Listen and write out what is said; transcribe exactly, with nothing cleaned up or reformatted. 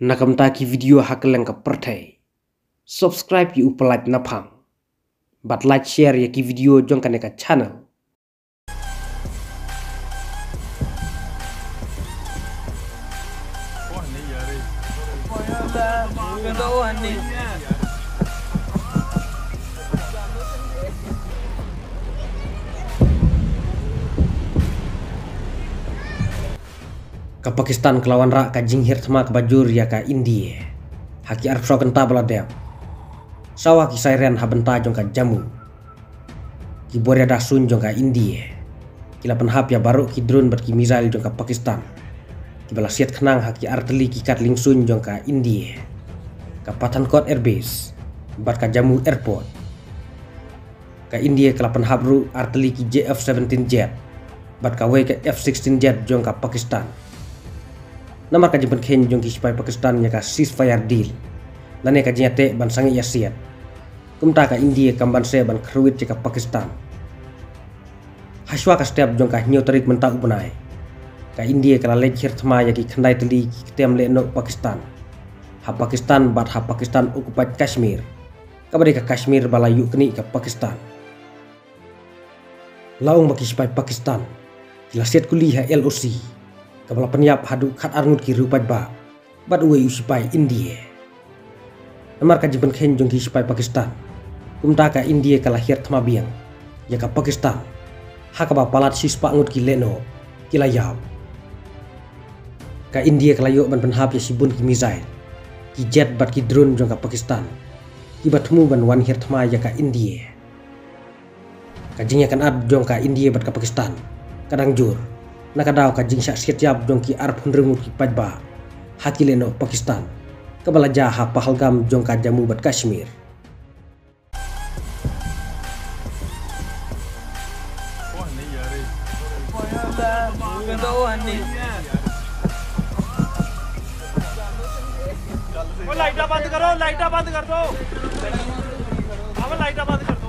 Na ka bynta ki video ha kylleng ka pyrthei, subscribe ïa u Palat Naphang bad like, share ïa ki video jong kane ka channel. Ka Pakistan ka la wanrah ka jinghiar thma kaba jur ïa ka India ha ki arphew kynta ba la dep. Sawa ki siren ha bynta jong ka Jammu, ki bor ïada suiñ jong ka India ki la pynhap ïa baroh ki drone bad ki missile jong ka Pakistan, kiba la siat khnang ha ki artylli ki kad liengsuiñ jong ka India, ka Pathankot Air Base bad ka Jammu Airport. Ka India ka la pynhap ruh artylli ki J F seventeen jet bad kawei ka F sixteen jet jong ka Pakistan. Namar ka jingpynkheiñ jong ki sipai Pakistan ïa ka ceasefire deal lane ka jingïateh ban sangeh ïasiat, kumta ka India kam banse ban kyrwit ïa ka Pakistan. Hashwa ka step jong ka hynñiew tarik mynta u bnai, ka India ka la leit hiar thma ïa ki khyndai tylli ki ktem lehnoh Pakistan ha Pakistan bad ha Pakistan occupied Kashmir, kaba dei ka Kashmir ba la ïuh knieh ka Pakistan. La ong ba ki sipai Pakistan ki la siat kuli ha L O C kaba la pynïap haduh khatar ngut ki riewpaidbah bad uwei u sipai India. Namar ka jingpynkheiñ jong ki sipai Pakistan, kumta ka India ka la hiar thma biang ïa ka Pakistan, ha kaba palat shispah ngut ki lehnoh ki la ïap. Ka India ka la ïoh ban pynhap ïa shibun ki missile, ki jet bad ki drone jong ka Pakistan, kiba thmu ban wan hiar thma ïa ka India. Ka jingïakynad jong ka India bad ka Pakistan ka dang jur na ka daw ka jingshah siat ïap jong ki arphew hynriew ngut ki paidbah ha ki lehnoh Pakistan, kaba la jia ha Pahalgam jong ka Jammu bad Kashmir. वो लाइट बंद करो, लाइट बंद कर दो। अब लाइट बंद कर दो।